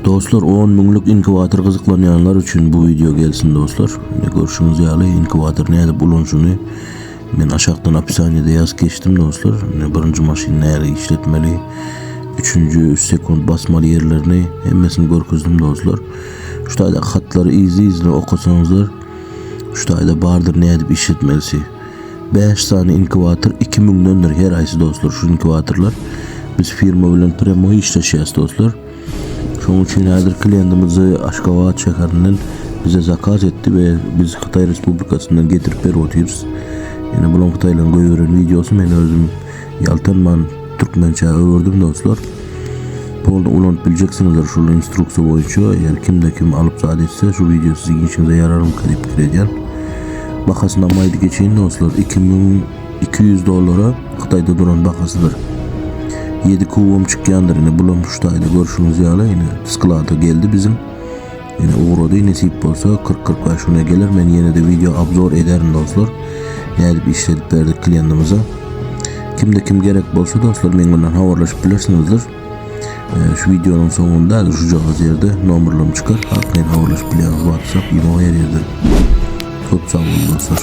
Dostlar 10 müňlük inkubator gyzyklanýanlar üçin bu wideo gelsin dostlar. Ine görşüňiz ýaly inkubator nädip ulanyşyny men aşakdan opisaniýada ýazyp geçdim dostlar. Ine birinji maşyn näle işletmeli, üçünji 3 sekund basmaly ýerlerini hemmesini görkezdim dostlar. Şu taýda hatlary yzly-yzyna okasaňyzlar şu taýda bardyr nädip işletmelisi. 5 sany inkubator 2 müňdendir her aýsy dostlar şu inkubatorlar. Biz firma bilen premo işleşýäs dostlar. Şonuň üçin häzir kliýentimizi Aşgabat şäherinden bize zakaz etdi we biz Hytaý Respublikasyndan getirip berip otyrys. Ýene bulan Hytaýlaryň goýberen wideosy men özüm ýaltanman türkmençä öwürdim dostlar. Polny ulanyp biljeksiňizler şul instruksiýa boýunça. Eger kimde kim alyp zat etse şu wideo siziň işiňize ýararmyka diýip pikir edýän. Bahasyny aýdyp geçeýin dostlar. 2200 dollara Hytaýda duran bahasydyr. 7 kubam çykýandyr ine bulam şu taýda görşüňiz ýaly ine sklada geldi bizim. Ine ugrady nesip bolsa 40-45 güne geler men ýene-de wideo obzor ederin dostlar. Nädip işledip berdik kliýentimize. Kimde kim gerek bolsa dostlar men bilen habarlaşyp bilersiňizdir. Şu wideonyň soňunda häzir şujagaz ýerde nomerlerim çykar. Arkaýyn habarlaşyp bilýäňiz WhatsApp, imo her ýerden. Köp sag boluň dostlar.